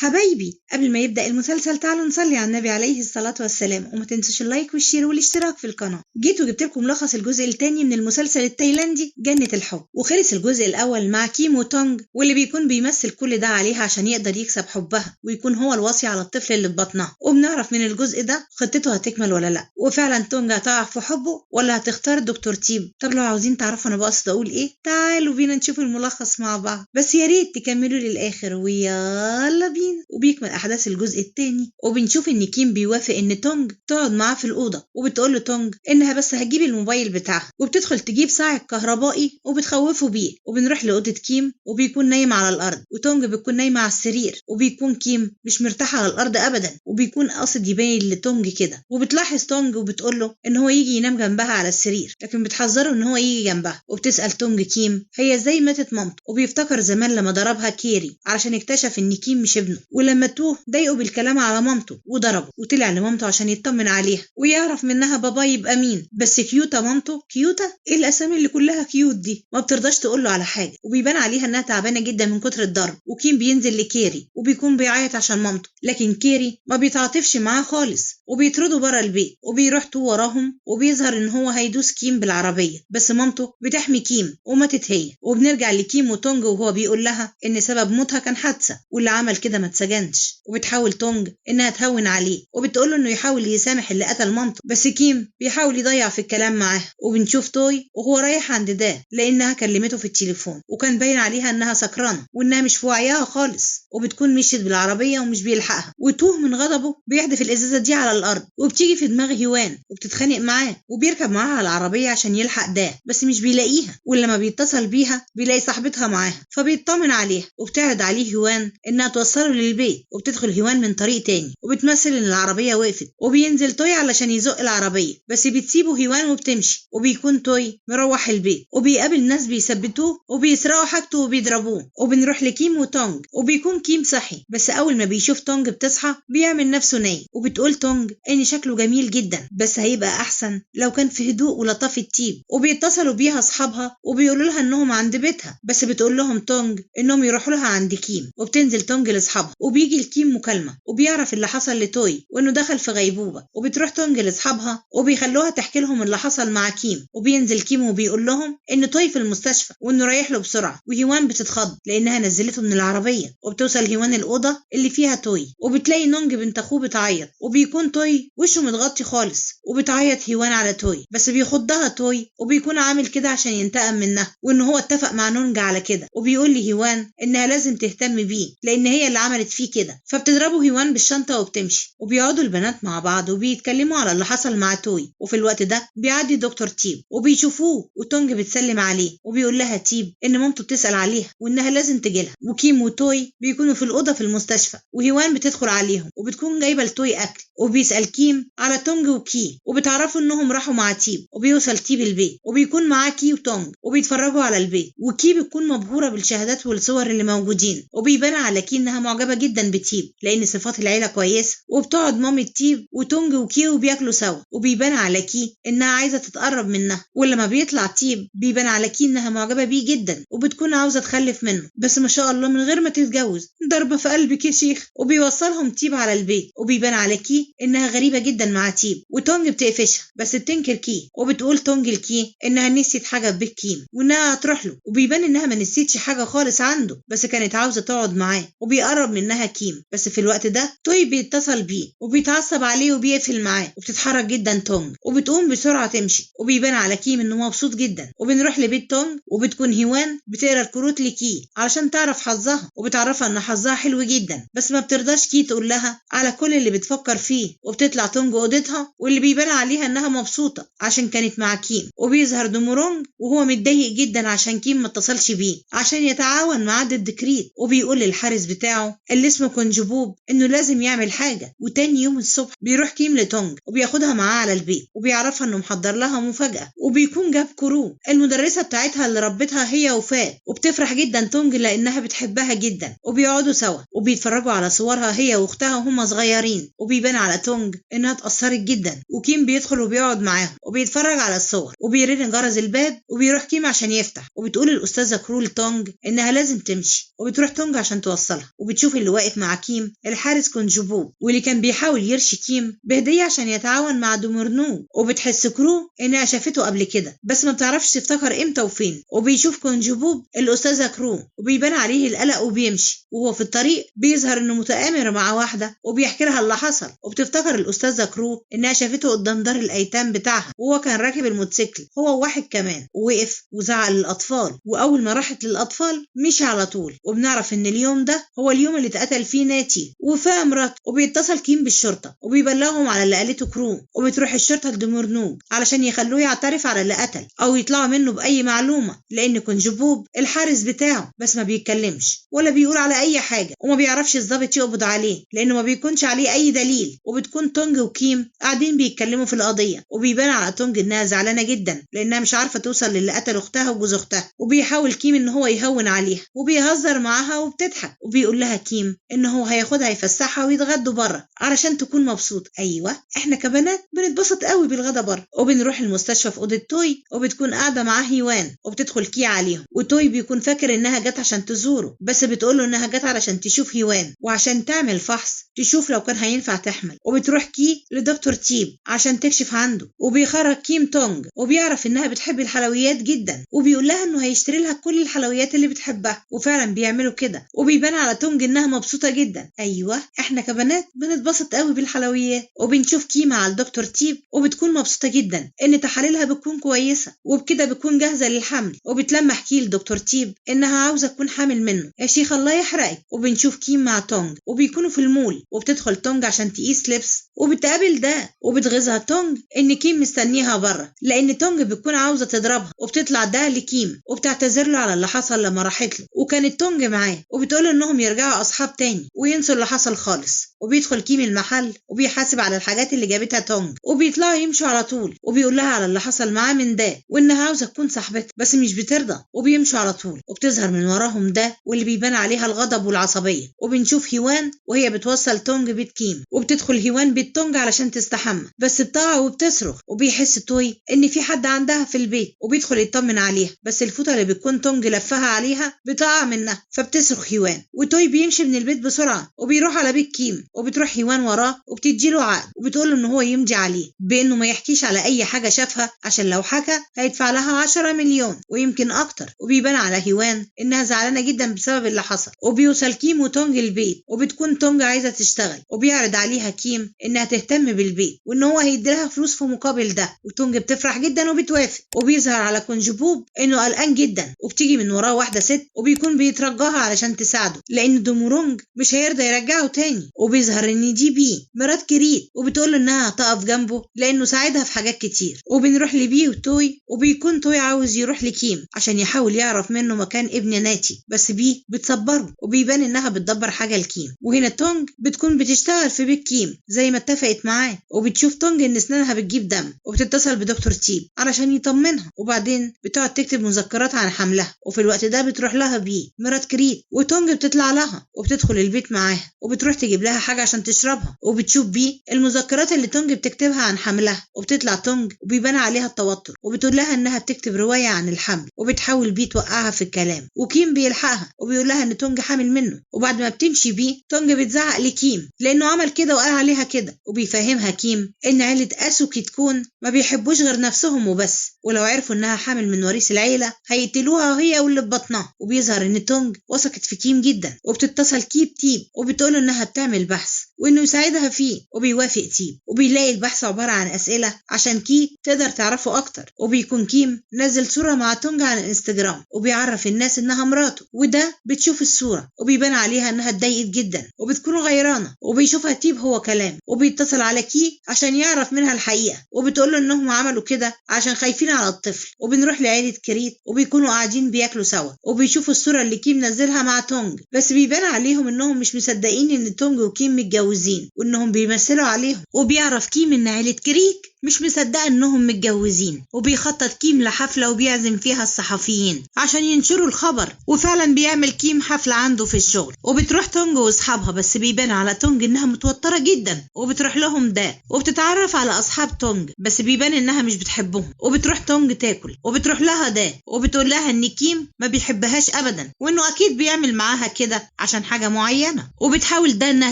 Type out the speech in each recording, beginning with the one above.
حبايبي، قبل ما يبدأ المسلسل تعالوا نصلي على النبي عليه الصلاة والسلام، وما تنسوش ال like وال share والاشتراك في القناة. جيت وجبت لكم ملخص الجزء الثاني من المسلسل التايلاندي جنة الحب. وخلص الجزء الأول مع كيم وتونج، واللي بيكون بيمثل كل ده عليها عشان يقدر يكسب حبها ويكون هو الوصي على الطفل اللي في بطنها. وبنعرف من الجزء ده خطته هتكمل ولا لا، وفعلا تونج هتقع في حبه ولا هتختار دكتور تيب. طب لو عاوزين تعرفوا انا بقصد اقول ايه، تعالوا بينا نشوف الملخص مع بعض، بس يا ريت تكملوا للآخر ويلا بينا. وبيكمل احداث الجزء الثاني، وبنشوف ان كيم بيوافق ان تونج تقعد معاه في الاوضة، وبتقول له تونج انها بس هتجيب الموبايل بتاعها، وبتدخل تجيب صاعق كهربائي وبتخوفه بيه. وبنروح لاوضه كيم وبيكون نايم على الارض، وتونج بتكون نايمة على السرير، وبيكون كيم مش مرتاح على الارض ابدا، وبيكون قاصد يبين لتونج كده. وبتلاحظ تونج وبتقول له ان هو يجي ينام جنبها على السرير، لكن بتحذره ان هو يجي جنبها. وبتسال تونج كيم هي ازاي ماتت مامته، وبيفتكر زمان لما ضربها كيري علشان اكتشف ان كيم مش ابنه، ولما توه ضايقه بالكلام على مامته وضربه، وطلع لمامته عشان يطمن عليها ويعرف منها بابا يبقى مين. بس كيوتا مامته، كيوتا ايه الاسامي اللي كلها cute دي، ما بترضاش تقول له على حاجة، وبيبان عليها انها تعبانة جدا من كتر الضرب. وكيم بينزل لكيري وبيكون بيعيط عشان مامته، لكن كيري ما بيتعاطفش معاه خالص وبيطرده بره البيت، وبيروح تو وراهم وبيظهر ان هو هيدوس كيم بالعربية، بس مامته بتحمي كيم وماتت هي. وبنرجع لكيم وتونج وهو بيقول لها ان سبب موتها كان حادثه واللي عمل كده ما اتسجنش. وبتحاول تونج انها تهون عليه وبتقول له انه يحاول يسامح اللي قتل مامته، بس كيم بيحاول يضيع في الكلام معاه. وبنشوف توي وهو رايح عند ده لانها كلمته في التليفون، وكان باين عليها انها سكرانه وانها مش في وعيها خالص، وبتكون مشيت بالعربية ومش بيلحقها. وتوه من غضبه بيحدف الازازه دي على الارض، وبتيجي في دماغ هيوان وبتتخانق معاه، وبيركب معاها على العربية عشان يلحق ده، بس مش بيلاقيها. ولما بيتصل بيها بيلاقي صاحبتها معاها فبيطمن عليها، وبتعرض عليه هيوان انها توصله للبيت. وبتدخل هيوان من طريق تاني وبتمثل ان العربية وقفت، وبينزل توي علشان يزق العربية، بس بتسيبه هيوان وبتمشي. وبيكون توي مروح البيت وبيقابل ناس بيثبتوه وبيسرقوا حاجته وبيضربوه. وبنروح لكيم وتونج وبيكون كيم صحي، بس اول ما بيشوف تونج بتصحى بيعمل نفسه نايم. وبتقول تونج ان شكله جميل جدا، بس هيبقى احسن لو كان في هدوء ولطافه تيب. وبيتصلوا بيها اصحابها وبيقولوا لها انهم عند بيتها، بس بتقول لهم تونج انهم يروحوا لها عند كيم. وبتنزل تونج لاصحابها، وبيجي لكيم مكالمة وبيعرف اللي حصل لتوي وانه دخل في غيبوبة. وبتروح تونج لاصحابها وبيخلوها تحكي لهم اللي حصل مع كيم. وبينزل كيم وبيقول لهم ان توي في المستشفى وانه رايح له بسرعة. وهيوان بتتخض لانها نزلته من العربية. وبتوصل هيوان الاوضة اللي فيها توي، وبتلاقي نونج بنت اخوه بتعيط، وبيكون توي وشه متغطي خالص. وبتعيط هيوان على توي، بس بيخضها توي وبيكون عامل كده عشان ينتقم منها، وان هو اتفق مع نونج على كده. وبيقول لهيوان انها لازم تهتم بيه لان هي اللي عملت فيه كده. فبتضربه هيوان بالشنطه وبتمشي. وبيقعدوا البنات مع بعض وبيتكلموا على اللي حصل مع توي. وفي الوقت ده بيعدي دكتور تيب وبيشوفوه، وتونج بتسلم عليه وبيقول لها تيب ان مامته بتسأل عليها وانها لازم تجيلها. وكيم وتوي بيكونوا في الاوضة في المستشفى، وهيوان بتدخل عليهم وبتكون جايبه لتوي اكل. وبيسأل كيم على تونج وكي، وبتعرفوا انهم راحوا مع تيب. وبيوصل تيب البيت وبيكون معاه كي وتونج وبيتفرجوا على البيت، وكي بتكون مبهوره بالشهادات والصور اللي موجودين. وبيبان على كي انها معجبه جدا بتيب لان صفات العيلة كويسة. وبتقعد مامة تيب وتونج وكي وبياكلوا سوا، وبيبان على كي انها عايزه تتقرب منها. ولما بيطلع تيب بيبان على كي انها معجبه بيه جدا وبتكون عاوزه تخلف منه، بس ما شاء الله من غير ما تتجوز، ضربه في قلبك يا شيخ. وبيوصلهم تيب على البيت، وبيبان على كي انها غريبة جدا مع تيب. وتونج بتقفشها بس بتنكر كي، وبتقول تونج لكي انها نسيت حاجة في بيت كيم وانها هتروح له. وبيبان انها ما نسيتش حاجة خالص عنده، بس كانت عاوزه تقعد معاه. وبيقرب منها كيم، بس في الوقت ده توي بيتصل بيه وبيتعصب عليه وبيقفل معاه. وبتتحرك جدا تونج وبتقوم بسرعة تمشي، وبيبان على كيم انه مبسوط جدا. وبنروح لبيت تونج وبتكون هيوان بتقرا الكروت لكي علشان تعرف حظها، وبتعرفها ان حظها حلو جدا، بس ما بترضاش كي تقول لها على كل اللي بتفكر فيه. وبتطلع تونج اوضتها واللي بيبان عليها انها مبسوطة عشان كانت مع كيم. وبيظهر دومورونج وهو متضايق جدا عشان كيم ما اتصلش بيه عشان يتعاون معاه ضد كريت. وبيقول للحارس بتاعه اللي اسمه كونجبوب انه لازم يعمل حاجة. وتاني يوم الصبح بيروح كيم لتونج وبياخدها معاه على البيت، وبيعرفها انه محضر لها مفاجاة. وبيكون جاب كرو المدرسة بتاعتها اللي ربتها هي وفاء. وبتفرح جدا تونج لانها بتحبها جدا. وبيقعدوا سوا وبيتفرجوا على صورها هي واختها وهما صغيرين. وبيبان على تونج تونج انها اتأثرت جدا. وكيم بيدخل وبيقعد معاهم وبيتفرج على الصور، وبيرن جرس الباب وبيروح كيم عشان يفتح، وبتقول الاستاذة كرو لتونج انها لازم تمشي، وبتروح تونج عشان توصلها. وبتشوف اللي واقف مع كيم الحارس كونجبوب، واللي كان بيحاول يرشي كيم بهديه عشان يتعاون مع دومورنو. وبتحس كرو انها شافته قبل كده بس ما بتعرفش تفتكر امتى وفين. وبيشوف كونجبوب الاستاذة كرو وبيبان عليه القلق وبيمشي، وهو في الطريق بيظهر انه متآمر مع واحدة وبيحكي لها اللي حصل. وبتفتكر الاستاذة كرو انها شافته قدام دار الايتام بتاعها وهو كان راكب الموتوسيكل هو وواحد كمان، ووقف وزعق للاطفال، واول ما راحت للاطفال مشي على طول. وبنعرف ان اليوم ده هو اليوم اللي اتقتل فيه ناتي وفاء مراته. وبيتصل كيم بالشرطة وبيبلغهم على اللي قالته كرو، وبتروح الشرطة لدمرنوج علشان يخلوه يعترف على اللي قتل او يطلعوا منه باي معلومة، لان كونجبوب الحارس بتاعه بس ما بيتكلمش ولا بيقول على اي حاجة، وما بيعرفش الضابط يقبض عليه لانه ما بيكونش عليه اي دليل. وبتكون تونج وكيم قاعدين بيتكلموا في القضية، وبيبان على تونج انها زعلانة جدا لانها مش عارفه توصل للي قتل اختها وجوز اختها. وبيحاول كيم ان هو يهون عليها وبيهزر معاها وبتضحك، وبيقول لها كيم ان هو هياخدها يفسحها ويتغدوا بره علشان تكون مبسوطة. ايوه احنا كبنات بنتبسط قوي بالغدا بره. وبنروح المستشفى في اوضة توي، وبتكون قاعدة معاه هيوان، وبتدخل كي عليهم، وتوي بيكون فاكر انها جت عشان تزوره، بس بتقول له انها جت علشان تشوف هيوان وعشان تعمل فحص تشوف لو كان هينفع تحمل. وبتروح كي لدكتور تيب عشان تكشف عنده، وبيخرج كيم تونج وبيعرف انها بتحب الحلويات جدا، وبيقول لها انه هيشتري لها كل الحلويات اللي بتحبها، وفعلا بيعملوا كده. وبيبان على تونج انها مبسوطة جدا. ايوه احنا كبنات بنتبسط قوي بالحلويات. وبنشوف كي مع الدكتور تيب وبتكون مبسوطة جدا ان تحاليلها بتكون كويسة وبكده بتكون جاهزة للحمل. وبتلمح كي لدكتور تيب انها عاوزه تكون حامل منه، يا شيخ الله يحرقك. وبنشوف كيم مع تونج وبيكونوا في المول، وبتدخل تونج عشان تقيس لبس وبتقابل ده، وبتغيظها تونج ان كيم مستنيها بره لان تونج بتكون عاوزه تضربها. وبتطلع ده لكيم وبتعتذر له على اللي حصل لما راحت له وكانت تونج معاه، وبتقول انهم يرجعوا اصحاب تاني وينسوا اللي حصل خالص. وبيدخل كيم المحل وبيحاسب على الحاجات اللي جابتها تونج، وبيطلعوا يمشوا على طول، وبيقول لها على اللي حصل معاه من ده وانها عاوزه تكون صاحبته بس مش بترضى، وبيمشوا على طول. وبتظهر من وراهم ده واللي بيبان عليها الغضب والعصبية. وبنشوف هيوان وهي بتوصل تونج بيت كيم، وبتدخل هيوان بيت تونج علشان تستحمى بس بتقع وبتصرخ، وبيحس توي ان في حد عندها في البيت وبيدخل يطمن عليها، بس الفوطه اللي بتكون تونج لفها عليها بتقع منها فبتصرخ هيوان. وتوي بيمشي من البيت بسرعة وبيروح على بيت كيم، وبتروح هيوان وراه وبتديله عقد وبتقول له ان هو يمضي عليه بانه ما يحكيش على اي حاجة شافها عشان لو حكى هيدفع لها 10 مليون ويمكن اكتر. وبيبان على هيوان انها زعلانة جدا بسبب اللي حصل. وبيوصل كيم وتونج البيت، وبتكون تونج عايزه تشتغل، وبيعرض عليها كيم انها تهتم بالبيت وان هو هيديلها فلوس في مقابل ده، وتونج بتفرح جدا وبتوافق. وبيظهر على كونجبوب انه قلقان جدا، وبتيجي من وراه واحدة ست وبيكون بيترجاها علشان تساعده لان دومورونج مش هيرضى يرجعه تاني. وبيظهر ان دي بي مرات كريت، وبتقول له انها هتقف جنبه لانه ساعدها في حاجات كتير. وبنروح لبي وتوي، وبيكون توي عاوز يروح لكيم عشان يحاول يعرف منه مكان ابن ناتي، بس بي بتصبره وبيبان انها بتدبر حاجة لكيم. وهنا تونج بتكون بتشتغل في بيت كيم زي ما اتفقت معاه، وبتشوف تونج ان اسنانها بتجيب دم، وبتتصل بدكتور تيب علشان يطمنها. وبعدين بتقعد تكتب مذكرات عن حملها، وفي الوقت ده بتروح لها بي مرات كريت، وتونج بتطلع لها وبتدخل البيت معاها، وبتروح تجيب لها حاجة عشان تشربها. وبتشوف بي المذكرات اللي تونج بتكتبها عن حملها، وبتطلع تونج وبيبان عليها التوتر، وبتقول لها انها بتكتب رواية عن الحمل، وبتحاول بي توقعها في الكلام. وكيم بيلحقها وبيقول لها ان تونج حامل منه. وبعد ما بتمشي بي تونج بتزعق لكيم لانه عمل كده وقال عليها كده، وبيفهمها كيم ان عيله اسوكي تكون ما بيحبوش غير نفسهم وبس، ولو عرفوا انها حامل من وريث العيلة هيقتلوها هي واللي في بطنها. وبيظهر ان تونج وثقت في كيم جدا، وبتتصل كيب تيب وبتقول انها بتعمل بحث وانه يساعدها فيه، وبيوافق تيب. وبيلاقي البحث عبارة عن اسئلة عشان كي تقدر تعرفه اكتر. وبيكون كيم نزل صوره مع تونج على الانستجرام وبيعرف الناس انها مراته، وده بتشوف الصورة وبيبان عليها انها اتضايقت جدا وبتكون غيرانه. وبيشوفها تيب هو كلام، وبيتصل على كي عشان يعرف منها الحقيقة، وبتقول له انهم عملوا كده عشان خايفين على الطفل. وبنروح لعيلة كريت وبيكونوا قاعدين بياكلوا سوا، وبيشوفوا الصورة اللي كيم نزلها مع تونج، بس بيبان عليهم انهم مش مصدقين ان تونج وكيم متجوزين وانهم بيمثلوا عليهم. وبيعرف كيم ان عيله كريك مش مصدقة انهم متجوزين. وبيخطط كيم لحفلة وبيعزم فيها الصحفيين عشان ينشروا الخبر، وفعلا بيعمل كيم حفلة عنده في الشغل. وبتروح تونج واصحابها، بس بيبان على تونج انها متوترة جدا، وبتروح لهم ده وبتتعرف على اصحاب تونج، بس بيبان انها مش بتحبهم. وبتروح تونج تاكل، وبتروح لها ده وبتقول لها ان كيم ما بيحبهاش ابدا، وانه اكيد بيعمل معاها كده عشان حاجة معينة. وبتحاول ده انها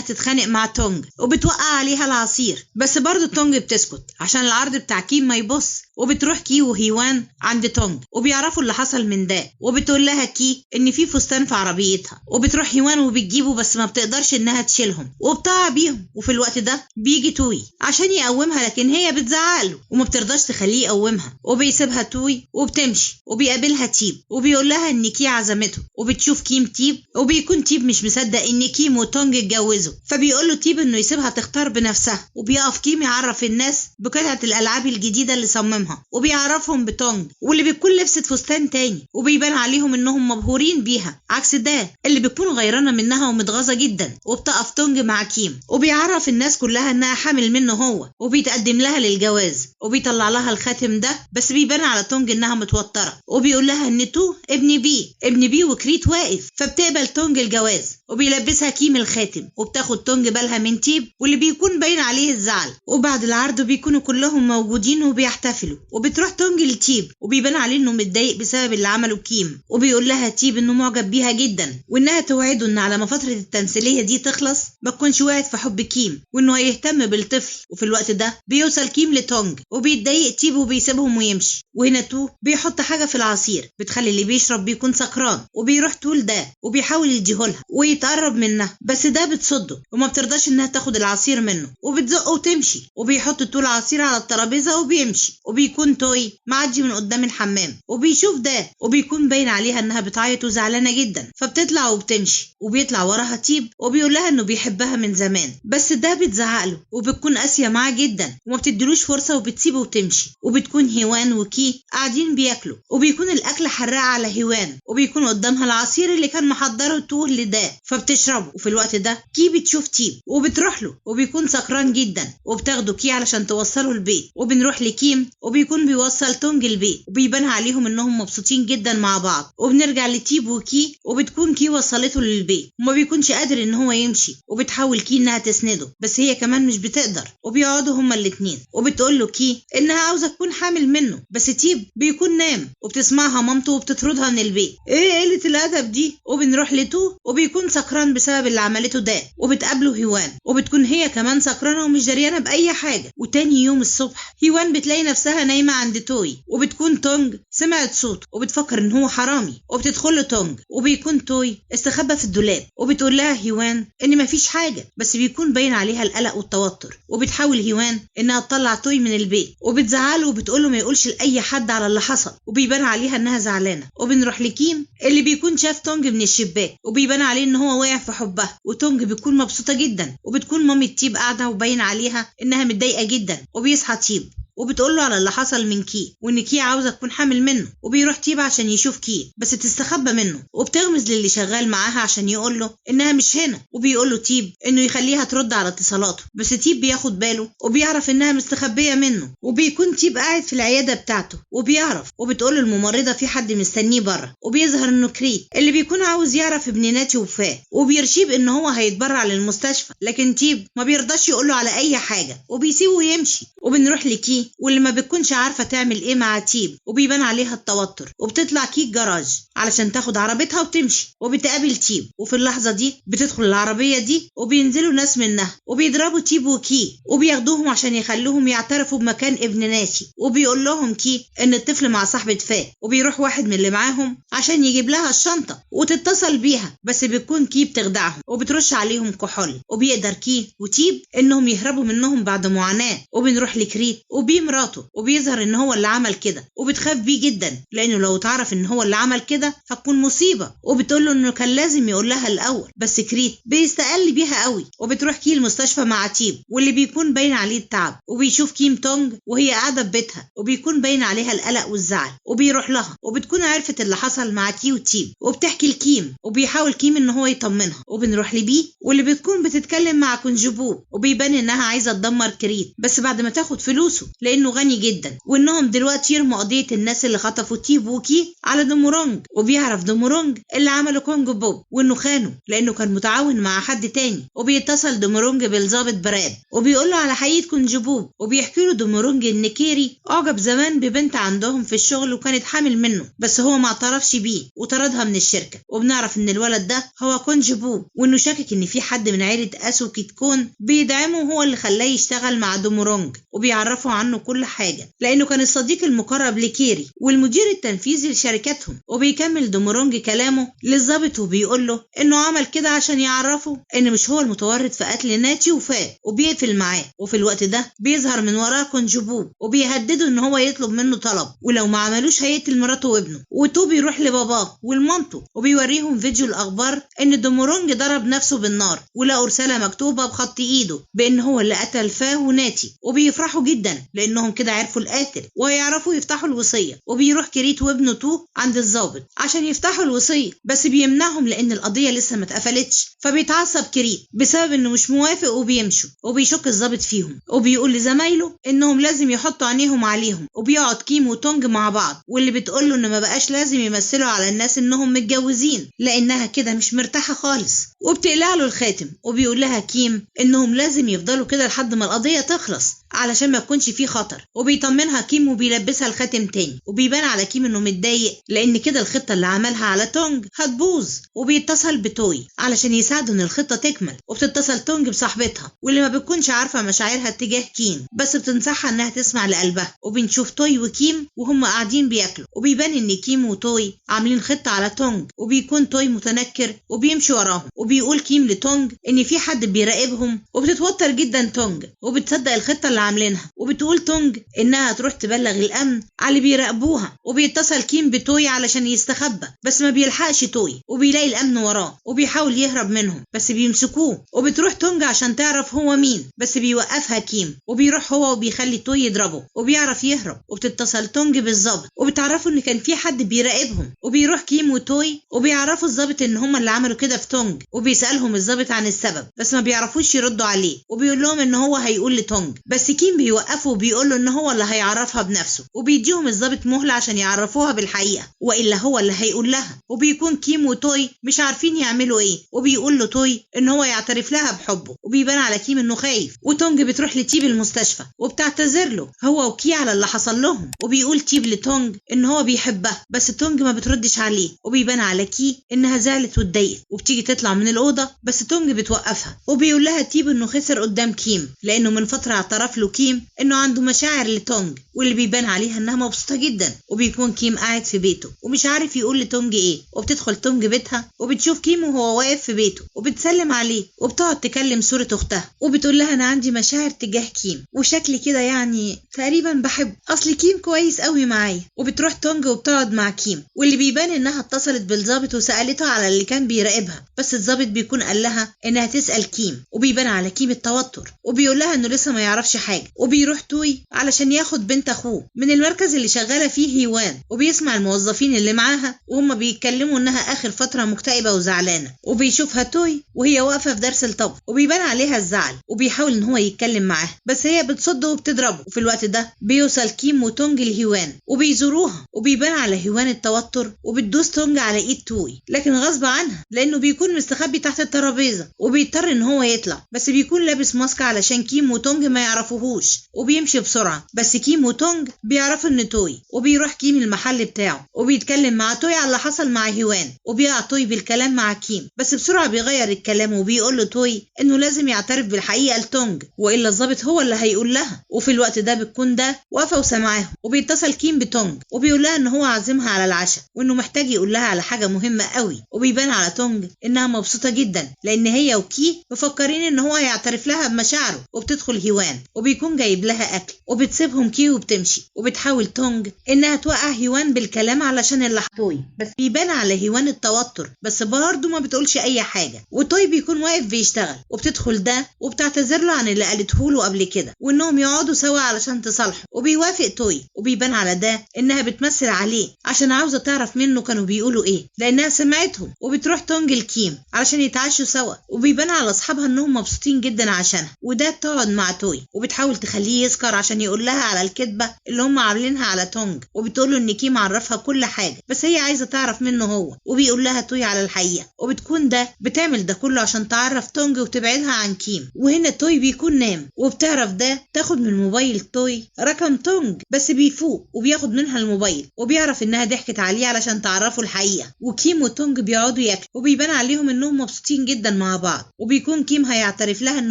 تتخانق مع تونج وبتوقع عليها العصير، بس برضه تونج بتسكت عشان العرض بتاع كيم ما يبص. وبتروح كي وهيوان عند تونج وبيعرفوا اللي حصل من ده، وبتقول لها كي ان في فستان في عربيتها، وبتروح هيوان وبتجيبه بس ما بتقدرش انها تشيلهم وبتقع بيهم. وفي الوقت ده بيجي توي عشان يقومها، لكن هي بتزعق له وما بترضاش تخليه يقومها، وبيسيبها توي وبتمشي. وبيقابلها تيب وبيقول لها ان كي عزمته، وبتشوف كيم تيب، وبيكون تيب مش مصدق ان كيم وتونج اتجوزوا، فبيقول له تيب انه يسيبها تختار بنفسها. وبيقف كيم يعرف الناس بقطعة الالعاب الجديدة اللي صممها، وبيعرفهم بتونج واللي بتكون لبست فستان تاني، وبيبان عليهم انهم مبهورين بيها، عكس ده اللي بتكون غيرانه منها ومتغاظه جدا. وبتقف تونج مع كيم وبيعرف الناس كلها انها حامل منه هو، وبيتقدم لها للجواز وبيطلع لها الخاتم ده، بس بيبان على تونج انها متوترة، وبيقول لها ان تو ابن بي وكريت واقف، فبتقبل تونج الجواز وبيلبسها كيم الخاتم. وبتاخد تونج بالها من تيب واللي بيكون باين عليه الزعل. وبعد العرض بيكونوا كلهم موجودين وبيحتفلوا، وبتروح تونج لتيب وبيبان عليه انه متضايق بسبب اللي عمله كيم، وبيقول لها تيب انه معجب بيها جدا، وانها توعده ان على ما فترة التمثيلية دي تخلص ما تكونش وقعت في حب كيم، وانه هيهتم بالطفل. وفي الوقت ده بيوصل كيم لتونج وبيتضايق تيب وبيسيبهم ويمشي. وهنا تو بيحط حاجة في العصير بتخلي اللي بيشرب بيكون سكران، وبيروح طول ده وبيحاول يديهولها ويتقرب منها، بس ده بتصده وما بترضاش انها تاخد العصير منه، وبتزقه وتمشي. وبيحط طول عصير على الترابيزة وبيمشي. وبيكون توي معدي من قدام الحمام وبيشوف ده، وبيكون باين عليها انها بتعيط وزعلانه جدا، فبتطلع وبتمشي. وبيطلع وراها تيب وبيقول لها انه بيحبها من زمان، بس ده بتزعق له وبتكون قاسية معاه جدا وما بتديلوش فرصة وبتسيبه وتمشي. وبتكون هيوان وكي قاعدين بياكلوا، وبيكون الاكل حراق على هيوان، وبيكون قدامها العصير اللي كان محضرة توه لده فبتشربه. وفي الوقت ده كي بتشوف تيب وبتروح له وبيكون سكران جدا، وبتاخده كي علشان توصله البيت. وبنروح لكيم وبيكون بيوصل تونج البيت، وبيبان عليهم انهم مبسوطين جدا مع بعض. وبنرجع لتيب وكي، وبتكون كي وصلته للبيت وما بيكونش قادر ان هو يمشي، وبتحاول كي انها تسنده بس هي كمان مش بتقدر، وبيقعدوا هما الاتنين. وبتقول له كي انها عاوزه تكون حامل منه، بس تيب بيكون نام، وبتسمعها مامته وبتطردها من البيت. ايه قلة الادب دي؟ وبنروح لتو وبيكون سكران بسبب اللي عملته ده، وبتقابله هيوان وبتكون هي كمان سكرانه ومش دريانه باي حاجة. وتاني يوم الصبح هيوان بتلاقي نفسها نايمة عند توي، وبتكون تونج سمعت صوته وبتفكر ان هو حرامي، وبتدخل له تونج وبيكون توي استخبى في الدولاب، وبتقول لها هيوان ان مفيش حاجة، بس بيكون باين عليها القلق والتوتر. وبتحاول هيوان انها تطلع توي من البيت، وبتزعله وبتقول له ما يقولش لاي حد على اللي حصل، وبيبان عليها انها زعلانة. وبنروح لكيم اللي بيكون شاف تونج من الشباك، وبيبان عليه ان هو واقع في حبها، وتونج بتكون مبسوطة جدا. وبتكون مامة تيب قاعدة وباين عليها انها متضايقة جدا. وبيصحى تيب وبتقول له على اللي حصل من كي، وان كي عاوزه تكون حامل منه. وبيروح تيب عشان يشوف كي بس تستخبى منه، وبتغمز للي شغال معاها عشان يقول له انها مش هنا. وبيقول له تيب انه يخليها ترد على اتصالاته، بس تيب بياخد باله وبيعرف انها مستخبيه منه. وبيكون تيب قاعد في العيادة بتاعته وبيعرف، وبتقول له الممرضة في حد مستنيه بره، وبيظهر انه كريت اللي بيكون عاوز يعرف ابن ناتي وفاه، وبيرشيه بان هو هيتبرع للمستشفى، لكن تيب ما بيرضاش يقول له على اي حاجة وبيسيبه يمشي. وبنروح لكي واللي ما بتكونش عارفه تعمل ايه مع تيب، وبيبان عليها التوتر. وبتطلع كي الجراج علشان تاخد عربيتها وتمشي، وبتقابل تيب. وفي اللحظة دي بتدخل العربية دي وبينزلوا ناس منها وبيضربوا تيب وكي وبياخدوهم عشان يخلوهم يعترفوا بمكان ابن ناتي. وبيقول لهم كي ان الطفل مع صاحبه فاه، وبيروح واحد من اللي معاهم عشان يجيب لها الشنطة وتتصل بيها، بس بتكون كي بتخدعهم وبترش عليهم كحول. وبيقدر كي وتيب انهم يهربوا منهم بعد معاناة. وبنروح لكريت وبيه مراته، وبيظهر ان هو اللي عمل كده، وبتخاف بيه جدا لانه لو تعرف ان هو اللي عمل كده هتكون مصيبة، وبتقول له انه كان لازم يقول لها الاول، بس كريت بيستقل بيها قوي. وبتروح كي المستشفى مع تيب واللي بيكون باين عليه التعب، وبيشوف كيم تونج وهي قاعدة في بيتها وبيكون باين عليها القلق والزعل، وبيروح لها وبتكون عرفت اللي حصل مع كي وتيب، وبتحكي لكيم وبيحاول كيم ان هو يطمنها. وبنروح لبي واللي بتكون بتتكلم مع كونجبوب، وبيبان انها عايزه تدمر كريت بس بعد ما تاخد فلوسه، لانه غني جدا، وانهم دلوقتي يرموا قضية الناس اللي خطفوا تيب وكي على دومورونج. وبيعرف دومورونج اللي عمله كونج بوب وانه خانه لانه كان متعاون مع حد تاني. وبيتصل دومورونج بالظابط براد وبيقول له على حقيقة كونج بوب، وبيحكي له دومورونج ان كيري اعجب زمان ببنت عندهم في الشغل وكانت حامل منه، بس هو ما اعترفش بيه وطردها من الشركة. وبنعرف ان الولد ده هو كونج بوب، وانه شاكك ان في حد من عيلة اسو كيتكون بيدعمه وهو اللي خلاه يشتغل مع دومورونج، وبيعرفوا عنه كل حاجة لانه كان الصديق المقرب لكيري والمدير التنفيذي لشركتهم. وبيكمل دومورونج كلامه للظابط وبيقول له انه عمل كده عشان يعرفه ان مش هو المتورط في قتل ناتي وفات، وبيقفل معاه. وفي الوقت ده بيظهر من وراه كونج بوب وبيهدده ان هو يطلب منه طلب، ولو ما عملوش هيقتل مراته وابنه. وتو بيروح لباباه ولمامته وبيوريهم فيديو الاخبار ان دومورونج ضرب نفسه بالنار، ولقوا رسالة مكتوبة بخط ايده بان هو اللي قتل فاه وناتي، وبيفرحوا جدا لانهم كده عرفوا القاتل وهيعرفوا يفتحوا الوصية. وبيروح كريت وابنه تو عند الظابط عشان يفتحوا الوصية، بس بيمنعهم لان القضية لسه ما اتقفلتش. فبيتعصب كريت بسبب انه مش موافق وبيمشوا، وبيشك الظابط فيهم وبيقول لزمايله انهم لازم يحطوا عينيهم عليهم. وبيقعد كيم وتونج مع بعض، واللي بتقول له ان ما بقاش لازم يمثلوا على الناس انهم متجوزين لانها كده مش مرتاحة خالص، وبتقلع له الخاتم. وبيقول لها كيم انهم لازم يفضلوا كده لحد ما القضية تخلص علشان ما يكونش فيه خطر. وبيطمنها كيم وبيلبسها الخاتم تاني، وبيبان على كيم انه متضايق لان كده الخطة اللي عملها على تونج هتبوظ. وبيتصل بتوي علشان يساعده ان الخطة تكمل. وبتتصل تونج بصاحبتها واللي ما بتكونش عارفه مشاعرها تجاه كيم، بس بتنصحها انها تسمع لقلبها. وبنشوف توي وكيم وهم قاعدين بياكلوا، وبيبان ان كيم وتوي عاملين خطه على تونج، وبيكون توي متنكر وبيمشي وراهم. وبيقول كيم لتونج ان في حد بيراقبهم، وبتتوتر جدا تونج وبتصدق الخطة اللي عاملينها. وبتقول تونج انها تروح تبلغ الامن على اللي بيراقبوها. وبيتصل كيم بتوي علشان يستخبى، بس ما بيلحقش توي وبيلاقي الامن وراه وبيحاول يهرب منهم بس بيمسكوه. وبتروح تونج عشان تعرف هو مين، بس بيوقفها كيم وبيروح هو وبيخلي توي يضربه وبيعرف يهرب. وبتتصل تونج بالظابط وبتعرفوا ان كان في حد بيراقبهم. وبيروح كيم وتوي وبيعرفوا الظابط ان هما اللي عملوا كده في تونج، وبيسالهم الظابط عن السبب بس ما بيعرفوش يردوا عليه، وبيقول لهم ان هو هيقول لتونج، بس كيم بيوقفه وبيقول له ان هو اللي هيعرفها بنفسه. وبيديهم الظابط مهله عشان يعرفوها بالحقيقة والا هو اللي هيقول لها. وبيكون كيم وتوي مش عارفين يعملوا ايه، وبيقول له توي ان هو يعترف لها بحبه، وبيبان على كيم انه خايف. وتونج بتروح لتيب المستشفى وبتعتذر له هو وكي على اللي حصل لهم، وبيقول تيب لتونج ان هو بيحبها بس تونج ما بتردش عليه. وبيبان على كي انها زعلت واتضايقت، وبتيجي تطلع من الاوضة بس تونج بتوقفها. وبيقول لها تيب انه خسر قدام كيم لانه من فترة اعترف له كيم انه عنده مشاعر لتونج، واللي بيبان عليها انها مبسوطة جدا. وبيكون كيم قاعد في بيته ومش عارف يقول لتونج ايه. وبتدخل تونج بيتها وبتشوف كيم وهو واقف في بيته وبتسلم عليه، وبتقعد تكلم صوره اختها وبتقول لها انا عندي مشاعر تجاه كيم وشكلي كده يعني تقريبا بحبه، اصل كيم كويس قوي معايا. وبتروح تونج وبتقعد مع كيم، واللي بيبان انها اتصلت بالظابط وسالته على اللي كان بيراقبها، بس الظابط بيكون قال لها انها تسال كيم. وبيبان على كيم التوتر وبيقول لها انه لسه ما يعرفش حاجة. وبيروح توي علشان ياخد بنت اخوه من المركز اللي شغالة فيه هيوان، وبيسمع الموظفين اللي معاها وهم بيتكلموا انها اخر فترة مكتئبه وزعلانه. وبيشوفها توي وهي واقفة في درس الطبخ وبيبان عليها الزعل، وبيحاول ان هو يتكلم معاها بس هي بتصده وبتضربه. وفي الوقت ده بيوصل كيم وتونج لهيوان وبيزوروها، وبيبان على هيوان التوتر وبتدوس تونج على ايد توي لكن غصب عنها لانه بيكون مستخبي تحت الترابيزة، وبيضطر ان هو يطلع بس بيكون لابس ماسك علشان كيم وتونج ما يعرفوهوش، وبيمشي بسرعة بس كيم وتونج بيعرفوا ان توي. وبيروح كيم المحل بتاعه وبيتكلم مع توي على اللي حصل مع هيوان، وبيقع توي بالكلام مع كيم بس بسرعة بيغير الكلام وبيقول له توي انه لازم يعترف بالحقيقة لتونج والا الظابط هو اللي هيقول لها. وفي الوقت ده بتكون ده واقفة وسامعاهم. وبيتصل كيم بتونج وبيقول لها ان هو عازمها على العشاء وانه محتاج يقول لها على حاجة مهمة قوي. وبيبان على تونج انها مبسوطة جدا لان هي وكي مفكرين ان هو هيعترف لها بمشاعره. وبتدخل هيوان وبيكون جايب لها اكل، وبتسيبهم كي وبتمشي. وبتحاول تونج انها توقع هيوان بالكلام علشان اللي توي، بس بيبان على هيوان التوتر بس برضه ما بتقولش اي حاجة. وتوي بيكون واقف بيشتغل، وبتدخل ده وبتعتذر له عن اللي قالته له قبل كده وانهم يقعدوا سوا علشان تصالحه. وبيوافق توي، وبيبان على ده انها بتمثل عليه عشان عاوزه تعرف منه كانوا بيقولوا ايه لانها سمعتهم. وبتروح تونج لكيم علشان يتعشوا سوا، وبيبان على اصحابها انهم مبسوطين جدا عشانها. وده بتقعد مع توي وبتحاول وبتحاول تخليه يسكر عشان يقول لها على الكذبة اللي هم عاملينها على تونج، وبتقول له ان كيم عرفها كل حاجة بس هي عايزه تعرف منه هو، وبيقول لها توي على الحقيقة، وبتكون ده بتعمل ده كله عشان تعرف تونج وتبعدها عن كيم. وهنا توي بيكون نام، وبتعرف ده تاخد من موبايل توي رقم تونج، بس بيفوق وبياخد منها الموبايل وبيعرف انها ضحكت عليه علشان تعرفه الحقيقة. وكيم وتونج بيقعدوا ياكلوا وبيبان عليهم انهم مبسوطين جدا مع بعض، وبيكون كيم هيعترف لها ان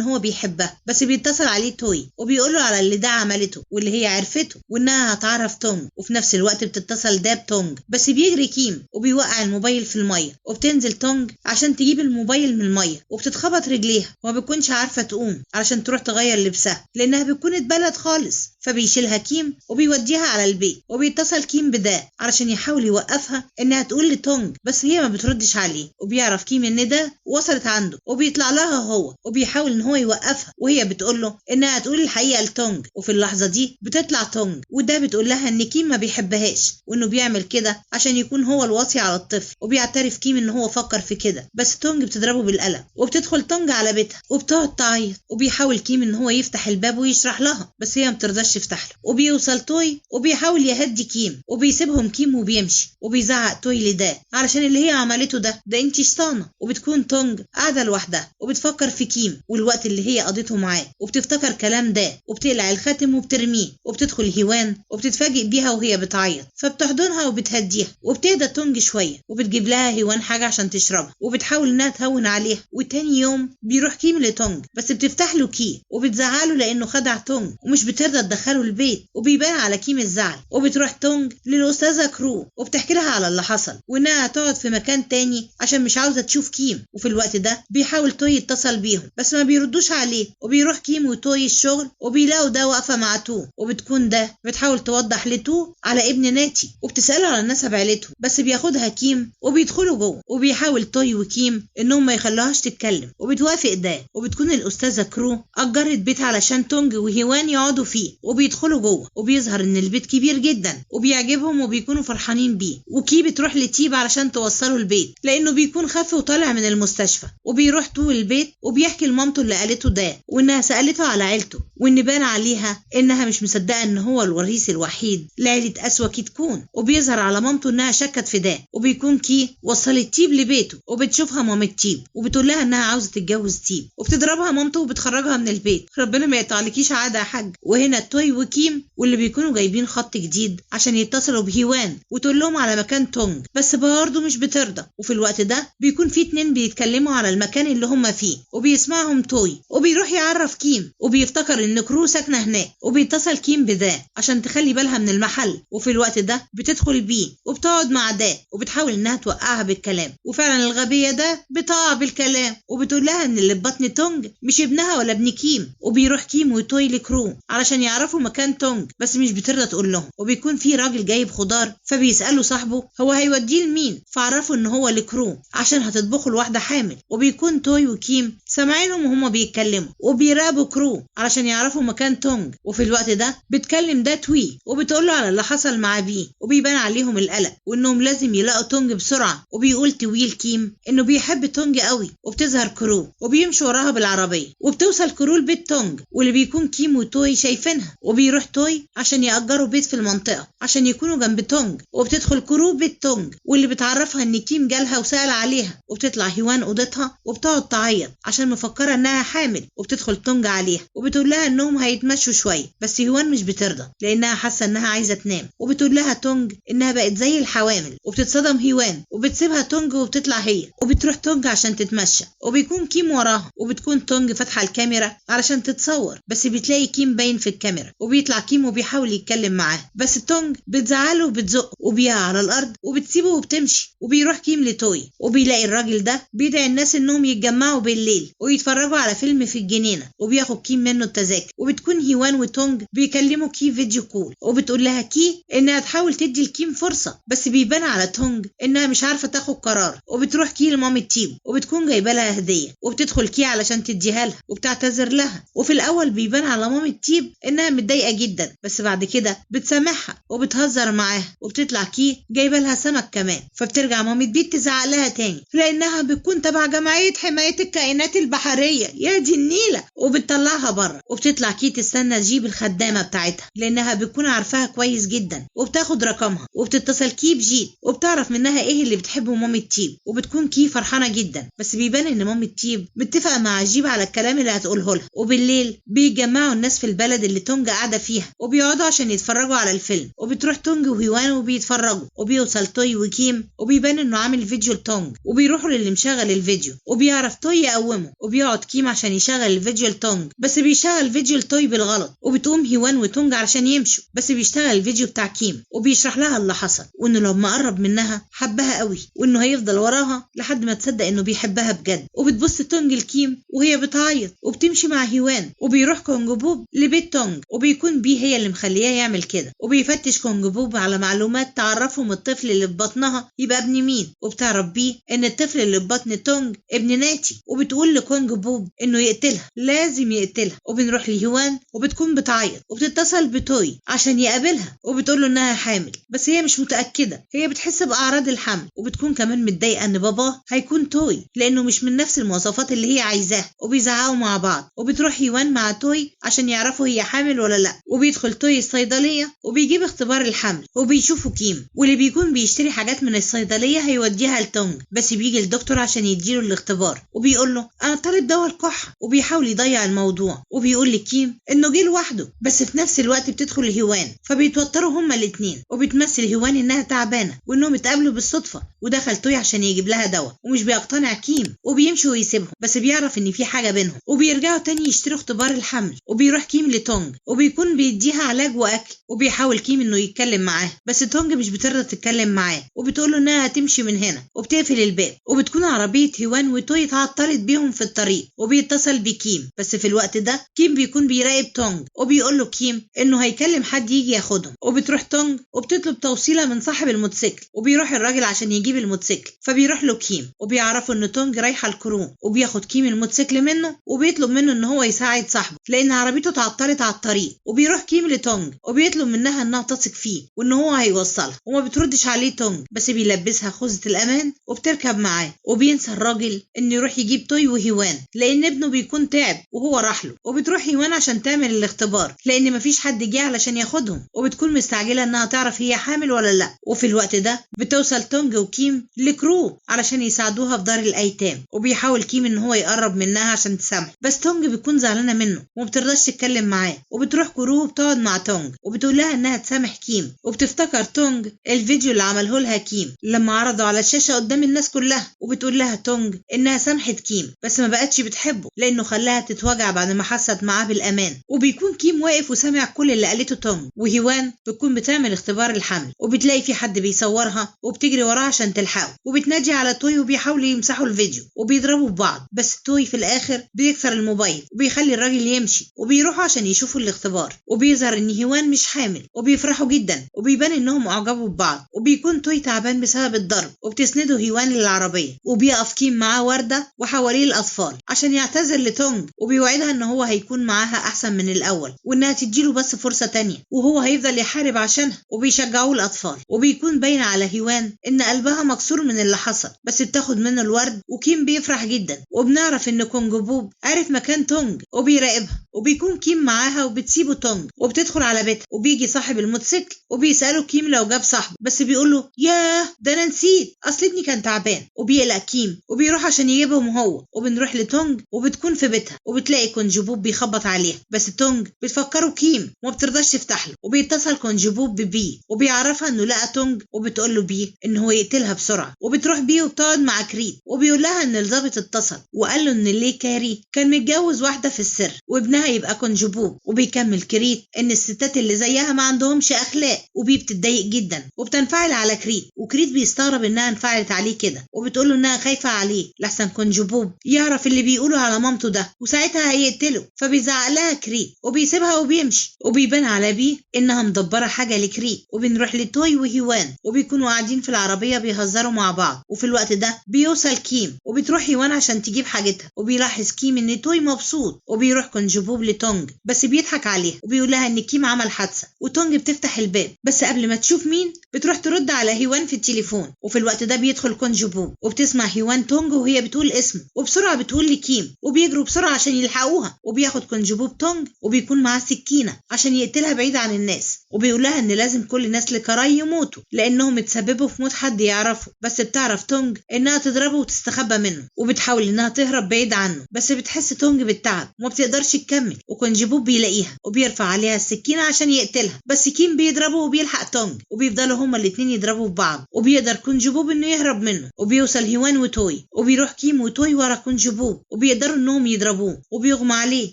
هو بيحبها، بس بيتصل عليه توي وبيقول له على اللي ده عملته واللي هي عرفته وانها هتعرف تونج، وفي نفس الوقت بتتصل ده بتونج، بس بيجري كيم وبيوقع الموبايل في المية، وبتنزل تونج عشان تجيب الموبايل من المية وبتتخبط رجليها وما بتكونش عارفه تقوم علشان تروح تغير لبسها لانها بتكون اتبلت خالص، فبيشيلها كيم وبيوديها على البيت، وبيتصل كيم بده علشان يحاول يوقفها انها تقول لتونج بس هي ما بتردش عليه، وبيعرف كيم ان ده وصلت عنده وبيطلع لها هو وبيحاول ان هو يوقفها، وهي بتقول له انها تقول الحقيقة لتونج، وفي اللحظة دي بتطلع تونج وده بتقول لها ان كيم ما بيحبهاش وانه بيعمل كده عشان يكون هو الوصي على الطفل، وبيعترف كيم ان هو فكر في كده بس تونج بتضربه بالقلم، وبتدخل تونج على بيتها وبتقعد تعيط، وبيحاول كيم ان هو يفتح الباب ويشرح لها بس هي ما بترضاش تفتح له، وبيوصل توي وبيحاول يهدي كيم وبيسيبهم كيم وبيمشي، وبيزعق توي لده علشان اللي هي عملته ده انتي شيطانه. وبتكون تونج قاعدة لوحدها وبتفكر في كيم والوقت اللي هي قضيته معاه، وبتفتكر كلام ده وبتقلع الخاتم وبترميه، وبتدخل هيوان وبتتفاجئ بيها وهي بتعيط فبتحضنها وبتهديها، وبتهدى تونج شوية وبتجيب لها هيوان حاجة عشان تشربها وبتحاول انها تهون عليها. وتاني يوم بيروح كيم لتونج بس بتفتح له كي وبتزعله لانه خدع تونج ومش بترضى تدخله البيت، وبيبان على كيم الزعل. وبتروح تونج للاستاذه كرو وبتحكي لها على اللي حصل وانها هتقعد في مكان تاني عشان مش عاوزه تشوف كيم. وفي الوقت ده بيحاول توي يتصل بيهم بس ما بيردوش عليه، وبيروح كيم وتوي الشغل وبيلاقوا ده واقفة مع تو، وبتكون ده بتحاول توضح لتو على ابن ناتي وبتساله على نسب عيلته، بس بياخدها كيم وبيدخلوا جوه، وبيحاول توي وكيم انهم ما يخلوهاش تتكلم وبتوافق ده. وبتكون الاستاذة كرو اجرت بيت علشان تونج وهيوان يقعدوا فيه، وبيدخلوا جوه وبيظهر ان البيت كبير جدا وبيعجبهم وبيكونوا فرحانين بيه. وكي بتروح لتيب علشان توصله البيت لانه بيكون خف وطالع من المستشفى، وبيروح تو البيت وبيحكي لمامته اللي قالته ده وانها سالته على عيلته وان بان عليها انها مش مصدقه ان هو الوريث الوحيد لعيلة اسوأ كي تكون، وبيظهر على مامته انها شكت في ده. وبيكون كي وصلت تيب لبيته وبتشوفها مامة تيب وبتقول لها انها عاوزه تتجوز تيب، وبتضربها مامته وبتخرجها من البيت، ربنا ما يقطعلكيش عادة يا حاج. وهنا توي وكيم واللي بيكونوا جايبين خط جديد عشان يتصلوا بهيوان وتقول لهم على مكان تونج بس برضه مش بترضى. وفي الوقت ده بيكون في اتنين بيتكلموا على المكان اللي هم فيه وبيسمعهم توي، وبيروح يعرف كيم وبيفتكر ان كرو ساكنة هناك، وبيتصل كيم بده عشان تخلي بالها من المحل. وفي الوقت ده بتدخل بيه وبتقعد مع ده وبتحاول انها توقعها بالكلام، وفعلا الغبية ده بتقع بالكلام وبتقول لها ان اللي في بطن تونج مش ابنها ولا ابن كيم. وبيروح كيم وتوي لكرو علشان يعرفوا مكان تونج بس مش بترضى تقول لهم. وبيكون في راجل جايب خضار فبيسأله صاحبه هو هيوديه لمين، فعرفوا ان هو لكرو عشان هتطبخه لواحدة حامل. وبيكون توي وكيم سامعينهم وهما بيتكلموا وبيراقبوا كرو علشان يعرفوا مكان تونج. وفي الوقت ده بتكلم ده توي وبتقول له على اللي حصل مع بيه، وبيبان عليهم القلق وانهم لازم يلاقوا تونج بسرعة. وبيقول توي لكيم انه بيحب تونج قوي، وبتظهر كرو وبيمشوا وراها بالعربية، وبتوصل كرو لبيت تونج واللي بيكون كيم وتوي شايفينها. وبيروح توي عشان يأجروا بيت في المنطقة عشان يكونوا جنب تونج، وبتدخل كرو بيت تونج واللي بتعرفها ان كيم جالها وسأل عليها. وبتطلع هيوان اوضتها وبتقعد تعيط عشان مفكرة انها حامل، وبتدخل تونج عليها وبتقول لها انهم هيتمشوا شوية بس هيوان مش بترضى لانها حاسه انها عايزه تنام. وبتقول لها تونج انها بقت زي الحوامل، وبتتصدم هيوان وبتسيبها تونج وبتطلع هي، وبتروح تونج عشان تتمشى وبيكون كيم وراها. وبتكون تونج فاتحة الكاميرا علشان تتصور بس بتلاقي كيم باين في الكاميرا، وبيطلع كيم وبيحاول يتكلم معاه بس تونج بتزعله وبتزقه وبيقع على الارض وبتسيبه وبتمشي. وبيروح كيم لتوي وبيلاقي الراجل ده بيدعي الناس انهم يتجمعوا بالليل ويتفرجوا على فيلم في الجنينة، وبياخد كيم منه التذاكر. وبتكون هيوان وتونج بيكلموا كي video call، وبتقول لها كي انها تحاول تدي لكيم فرصة بس بيبان على تونج انها مش عارفه تاخد قرار. وبتروح كي لمامة تيب وبتكون جايبه لها هديه، وبتدخل كي علشان تديها لها وبتعتذر لها. وفي الاول بيبان على مامة تيب انها متضايقة جدا بس بعد كده بتسامحها وبتهزر معاها، وبتطلع كي جايبه لها سمك كمان. فبترجع مامة بيت تزعق لها تاني لانها بتكون تبع جمعية حماية الكائنات البحرية، يا دي النيله، وبتطلعها بره. وبتطلع كي تستنى تجيب الخدامة بتاعتها لانها بتكون عارفاها كويس جدا، وبتاخد رقمها وبتتصل كي بجيت وبتعرف منها ايه اللي بتحبه مامة تيب، وبتكون كي فرحانة جدا. بس بيبان ان مامة تيب متفقه مع جيب على الكلام اللي هتقوله لها. وبالليل بيجمعوا الناس في البلد اللي تونج قاعدة فيها وبيقعدوا عشان يتفرجوا على الفيلم، وبتروح تونج وهيوان وبيتفرجوا، وبيوصل توي وكيم وبيبان انه عامل فيديو لتونج، وبيروحوا للي مشغل الفيديو وبيعرف توي يقومه، وبيقعد كيم عشان يشغل الفيديو لتونج، بس بيشغل فيديو لتوي بالغلط، وبتقوم هيوان وتونج علشان يمشوا، بس بيشتغل الفيديو بتاع كيم وبيشرح لها اللي حصل، وانه لما قرب منها حبها قوي، وانه هيفضل وراها لحد ما تصدق انه بيحبها بجد. وبتبص تونج لكيم وهي بتعيط وبتمشي مع هيوان، وبيروح كونج بوب لبيت تونج وبيكون بيه هي اللي مخلياه يعمل كده، وبيفتش كونج بوب على معلومات تعرفهم الطفل اللي في بطنها يبقى ابن مين، وبتعرف بيه ان الطفل اللي في بطن تونج ابن ناتي، وبتقول لكونج بوب انه يقتلها، لازم يقتلها. وبنروح لهيوان وبتكون بتعيط وبتتصل بتوي عشان يقابلها، وبتقول له انها حامل بس هي مش متأكدة، هي بتحس بأعراض الحمل، وبتكون كمان متضايقة ان باباه هيكون توي لانه مش من نفس المواصفات اللي هي عايزاها، وبيزعقوا مع بعض. وبتروح هيوان مع توي عشان يعرفوا هي حامل ولا لا، وبيدخل توي الصيدلية وبيجيب اختبار الحمل، وبيشوفوا كيم واللي بيكون بيشتري حاجات من الصيدلية هيوديها لتونج، بس بيجي الدكتور عشان يديله الاختبار وبيقول له انا طالب دواء الكحة، وبيحاول يضيع الموضوع وبيقول لكيم انه جه لوحده، بس في نفس الوقت بتدخل هيوان فبيتوتروا هما الاثنين، وبتمثل هيوان انها تعبانة وانهم اتقابلوا بالصدفة، ودخل توي عشان يجيب لها دواء ومش بيقتنع كيم وبيمشي ويسيبهم، بس بيعرف ان في حاجة بينهم، وبيرجعوا تاني يشتروا اختبار الحمل. وبيروح كيم لتونج وبيكون بيديها علاج واكل، وبيحاول كيم انه يتكلم معاه بس تونج مش بترضى تتكلم معاه، وبتقول له انها هتمشي من هنا وبتقفل الباب. وبتكون عربية هيوان وتوي اتعطلت بيهم في الطريق، وبيتصل بكيم، بس في الوقت ده كيم بيكون بيراقب تونج وبيقول له كيم انه هيكلم حد يجي ياخدهم. وبتروح تونج وبتطلب توصيله من صاحب الموتوسيكل، وبيروح الراجل عشان يجيب الموتوسيكل، فبيروح له كيم وبيعرفوا ان تونج رايحة الكروم، وبياخد كيم الموتوسيكل منه وبيطلب منه ان هو يساعد صاحبه لان عربيته اتعطلت على الطريق. وبيروح كيم لتونج وبيطلب منها انها تثق فيه وان هو هيوصلها، وما بتردش عليه تونج، بس بيلبسها خوذة الامان وبتركب معاه. وبينسى الراجل انه يروح يجيب توي وهيوان لان ابنه بيكون تعب وهو راح له. وبتروح هيوان عشان تعمل الاختبار لان مفيش حد جه علشان ياخدهم، وبتكون مستعجلة انها تعرف هي حامل ولا لا. وفي الوقت ده بتوصل تونج وكيم لكرو علشان يساعدوها في دار الايتام، وبيحاول كيم ان هو يقرب منها عشان تسامحه، بس تونج بتكون زعلانة منه ومبترضاش تتكلم معاه. وبتروح كرو وبتقعد مع تونج وبتقول لها انها تسامح كيم، وبتفتكر تونج الفيديو اللي عمله لها كيم لما عرضه على الشاشة قدام الناس كلها، وبتقول لها تونج انها سامحت كيم بس ما بقتش بتحبه لانه خلاها تتوجع بعد ما حست معاه بالامان. وبيكون كيم واقف وسامع كل اللي قالته تونج، وهيوان بتكون بتعمل اختبار الحمل وبتلاقي في حد بيصورها وبتجري وراها عشان تلحقه، وبتنادي على توي وبيحاولوا يمسحوا الفيديو وبيضربوا في بعض، بس توي في الاخر بيكسر الموبايل وبيخلي الراجل يمشي، وبيروحوا عشان يشوفوا الاختبار، وبيظهر ان هيوان مش حامل وبيفرحوا جدا وبيبان انهم اعجبوا ببعض. وبيكون توي تعبان بسبب الضرب وبتسنده هيوان للعربية، وبيقف كيم معاه ورده وحواليه الاطفال عشان يعتذر لتونج، وبيوعدها ان هو هيكون معاها احسن من الاول وانها تديله بس فرصة تانية وهو هيفضل يحارب عشانها، وبيشجعوه الاطفال. وبيكون باين على هيوان ان قلبها مكسور من اللي حصل، بس بتاخد منه الورد وكيم بيفرح جدا. وبنعرف ان كونج بوب عرف مكان تونج وبيراقبها، وبيكون كيم معاها وبتسيبه تونج وبتدخل على بيتها. وبيجي صاحب الموتوسيكل وبيسأله كيم لو جاب صاحبه، بس بيقول له ياه ده انا نسيت اصل ابني كان تعبان. وبيقلق كيم وبيروح عشان يجيبهم هو. وبنروح لتونج وبتكون في بيتها وبتلاقي كونجبوب بيخبط عليها، بس تونج بتفكره كيم وما بترضاش تفتح له. وبيتصل كونجبوب ببي وبيعرفها انه لقى تونج، وبتقول له بي ان هو يقتلها بسرعة. وبتروح بي وبتقعد مع كريت وبيقول لها ان الضابط اتصل وقال له ان ليه كاري كان متجوز واحدة في السر وابنها يبقى كونجبوب. وبيكمل كريت ان الستات اللي زيها ما عندهمش اخلاق، وبي بتتضايق جدا وبتنفعل على كريت، وكريت بيستغرب انها انفعلت عليه كده، وبتقول له انها خايفة عليه لحسن كونجبوب يعرف اللي بيقوله على مامته ده وساعتها هيقتله. فبيزعق لها كريت وبيسيبها وبيمشي. وبيبان على بي انها مدبره حاجة لكريت. وبنروح لتوي وهيوان وبيكونوا قاعدين في العربية بيهزروا مع بعض. وفي الوقت ده بيوصل كيم وبتروح هيوان عشان تجيب حاجتها، وبيلاحظ كيم ان توي مبسوط، وبيروح كونجبوب كونجبوب لتونج بس بيضحك عليها وبيقول لها ان كيم عمل حادثه. وتونج بتفتح الباب بس قبل ما تشوف مين بتروح ترد على هيوان في التليفون. وفي الوقت ده بيدخل كونجبوب وبتسمع هيوان تونج وهي بتقول اسمه، وبسرعة بتقول لكيم وبيجروا بسرعة عشان يلحقوها. وبياخد كونجبوب تونج وبيكون معاه سكينة عشان يقتلها بعيد عن الناس، وبيقول لها ان لازم كل نسل كراي يموتوا لانهم اتسببوا في موت حد يعرفه. بس بتعرف تونج انها تضربه وتستخبى منه، وبتحاول انها تهرب بعيد عنه بس بتحس تونج بالتعب وما بتقدرش تكمل. وكونجبوب بيلاقيها وبيرفع عليها السكينة عشان يقتلها بس كيم بيضربه وبيلحق تونج وبيفضلوا هما الاثنين يضربوا في بعض. وبيقدر كونجبوب انه يهرب منه وبيوصل هيوان وتوي، وبيروح كيم وتوي ورا كونجبوب وبيقدروا انهم يضربوه وبيغمى عليه.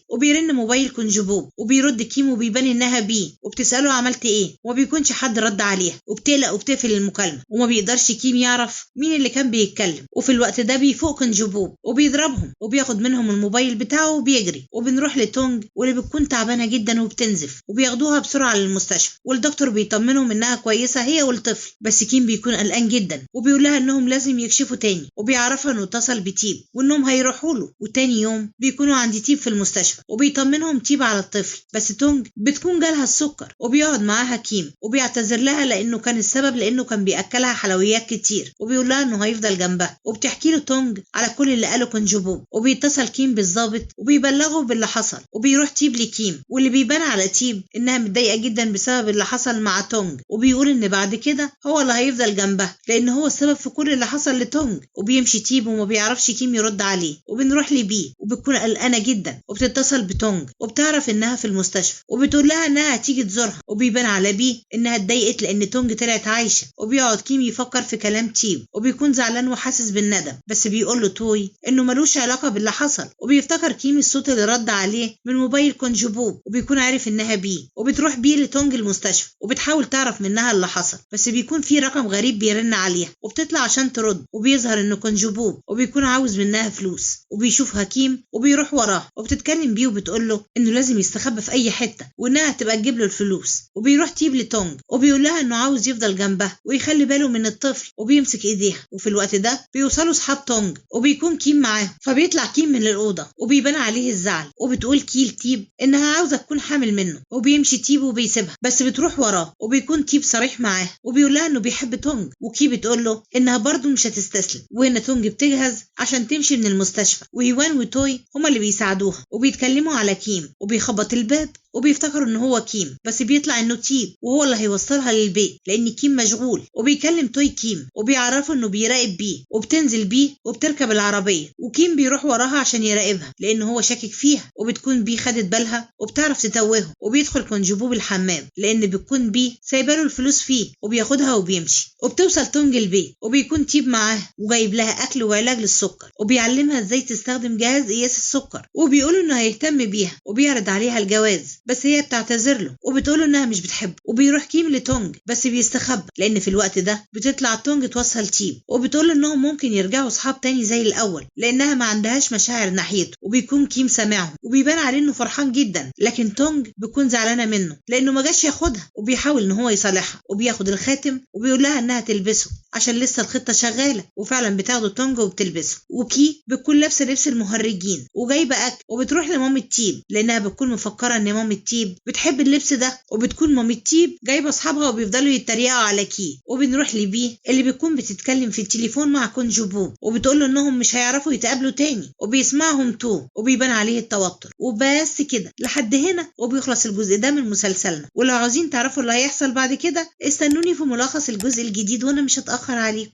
وبيرن موبايل كونجبوب وبيرد كيم وبيبان انها بيه وبتساله عملت ايه وما بيكونش حد رد عليها، وبتقلق وبتقفل المكالمة وما بيقدرش كيم يعرف مين اللي كان بيتكلم. وفي الوقت ده بيفوق كونجبوب وبيضربهم وبياخد منهم الموبايل بتاعه وبيجري. وبنروح لتونج واللي بتكون تعبانة جدا وبتنزف، وبياخدوها بسرعة للمستشفى والدكتور بيطمنهم انها كويسة هي والطفل. بس كيم بيكون قلقان جدا وبيقول لها انهم لازم يكشفوا تاني، وبيعرفها انه اتصل بتيب وانهم هيروحوا له. وتاني يوم بيكونوا عند تيب في المستشفى وبيطمنهم تيب على الطفل، بس تونج بتكون جالها السكر. وبيقعد معاها كيم وبيعتذر لها لانه كان السبب، لانه كان بياكلها حلويات كتير، وبيقول لها انه هيفضل جنبها. وبتحكي له تونج على كل اللي قاله كونجبوب. وبيتصل كيم بالظابط وبيبلغه باللي حصل. وبيروح تيب لكيم واللي بيبان على تيب انها متضايقة جدا بسبب اللي حصل مع تونج، وبيقول ان بعد كده هو اللي هيفضل جنبها لان هو السبب في كل اللي حصل لتونج. وبيمشي تيب وما بيعرفش كيم يرد عليه. وبنروح لبي وبتكون قلقانة جدا وبتتصل بتونج وبتعرف انها في المستشفى وبتقول لها انها هتيجي تزورها. وبيبان على بي انها اتضايقت لان تونج طلعت عايشه. وبيقعد كيم يفكر في كلام تيب وبيكون زعلان وحاسس بالندم، بس بيقول له توي انه ملوش علاقة باللي حصل. وبيفتكر كيم الصوت اللي رد عليه من موبايل كونجبوب وبيكون عارف انها بي. وبتروح بي لتونج المستشفى وبتحاول تعرف منها اللي حصل، بس بيكون في رقم غريب بيرن عليها وبتطلع عشان ترد، وبيظهر انه كونجبوب وبيكون عاوز منها فلوس. وبيشوفها كيم وبيروح وراها وبتتكلم بيه وبتقول له انه لازم يستخبى في اي حتة وانها تبقى تجيب له الفلوس. وبيروح تيب لتونج وبيقول لها انه عاوز يفضل جنبها ويخلي باله من الطفل وبيمسك ايديها. وفي الوقت ده بيوصلوا اصحاب تونج وبيكون كيم معاهم، فبيطلع كيم من الاوضة وبيبان عليه الزعل. وبتقول كيل تيب انها عاوزه تكون حامل منه، وبيمشي تيب وبيسيبها بس بتروح وراه. وبيكون تيب صريح معاه وبيقول لها انه بيحب تونج، وكي بتقول له انها برضه مش هتستسلم. وهنا تونج بتجهز عشان تمشي من المستشفى، وهيوان وتوي هما اللي بيساعدوها وبيتكلموا على كيم. وبيخبط الباب وبيفتكروا ان هو كيم بس بيطلع انه تيب وهو اللي هيوصلها للبيت لان كيم مشغول. وبيكلم توي كيم وبيعرفه انه بيراقب بيه، وبتنزل بيه وبتركب العربية وكيم بيروح وراها عشان يراقبها لان هو شاكك فيها. وبتكون بيه خدت بالها وبتعرف تتوهه. وبيدخل كونجبوب الحمام لان بتكون بيه سايباله الفلوس فيه وبياخدها وبيمشي. وبتوصل تونج البيت وبيكون تيب معاها وجايب لها اكل وعلاج للسكر وبيعلمها ازاي تستخدم جهاز قياس السكر، وبيقولوا انه هيهتم بيها وبيعرض عليها الجواز بس هي بتعتذر له وبتقول انها مش بتحبه. وبيروح كيم لتونج بس بيستخبى لان في الوقت ده بتطلع تونج توصل تيب وبتقول انهم ممكن يرجعوا اصحاب تاني زي الاول لانها ما عندهاش مشاعر ناحيته. وبيكون كيم سامعهم وبيبان عليه انه فرحان جدا، لكن تونج بتكون زعلانة منه لانه ما جاش ياخدها وبيحاول ان هو يصالحها. وبياخد الخاتم وبيقول لها انها تلبسه عشان لسه الخطة شغالة، وفعلا بتاخده تونج وبتلبسه. وكي بتكون لابسه لبس المهرجين وجايبه اكل وبتروح لمامة تيب لانها بتكون مفكرة ان مامة تيب بتحب اللبس ده، وبتكون مامة تيب جايبه اصحابها وبيفضلوا يتريقوا على كي. وبنروح لبي اللي بتكون بتتكلم في التليفون مع كونجبوب وبتقول له انهم مش هيعرفوا يتقابلوا تاني، وبيسمعهم تو وبيبان عليه التوتر. وبس كده لحد هنا وبيخلص الجزء ده من مسلسلنا. ولو عاوزين تعرفوا اللي هيحصل بعد كده استنوني في ملخص الجزء الجديد وانا مش هتأخر عليكم.